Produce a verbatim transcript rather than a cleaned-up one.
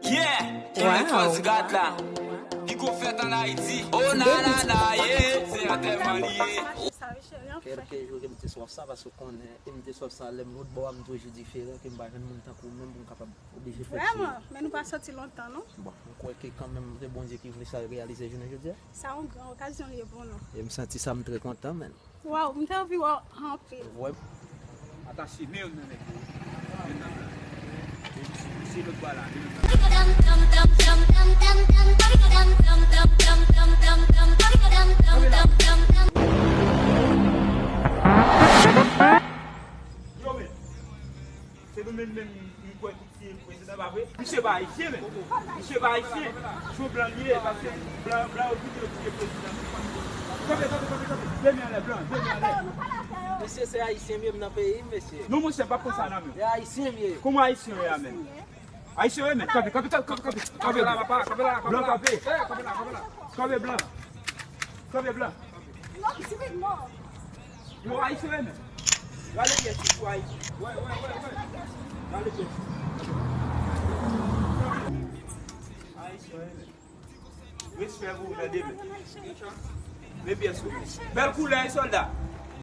Yeah! Wow. Killing Cause God la. Pi gwo fèt ann Ayiti. Oh, nanana, yeah! Se antèman li ye. Sa yo, cheri, anfen. Kèlke jou ke m te swaf sa, paske w konnen, e m te swaf sa, lè m lòt bò a, m toujou diferan, ke m pa jwenn moun tankou w menm pou m kapab oblije fè ti. Vrèman, men nou pa sòti lontan, non? Bon, m kwè ke kanmenm, se Bondye ki vle sa reyalize jounen jodi a. Sa yon gran okazyon li ye pou nou. E m santi sa, m trè kontan, menn. Waw, m te anvi wè w anpil. Vre. Atache men youn nan nèg yo. Youn nan blan. E misye, misye lòt bò la, youn nan blan. Yo, men. Se nou menm menm, m kwè ki tiye prezidan, pa vre? Misye pa ayisyen, men. Misye pa ayisyen. Se yon blan li ye, paske blan, blan yo vini, yo tiye prezidan. Kanpe, kanpe, kanpe, kanpe. De men anlè, blan, de men anlè. Mesye, se ayisyen m ye, m nan peyi m, mesye. Non, monchè, m p ap pran sa nan men w. Se ayisyen m ye. Kòman ayisyen w ye a, menm? Ayisyen w ye, menm. Kanpe, kanpe, kanpe, kanpe, kanpe. Kanpe la, papa, kanpe la, kanpe la. Blan, kanpe. Eh, kanpe la, kanpe la. Kanpe, blan. Kanpe, blan. Yo, ayisyen w ye, menm. Rale pyès ou, Ayiti. Wè, wè, wè, wè. Rale pyès ou. Ayisyen w ye, menm. Respè pou ou, tande, menm. Men pyès ou. Bèl koulè, wi, sòlda.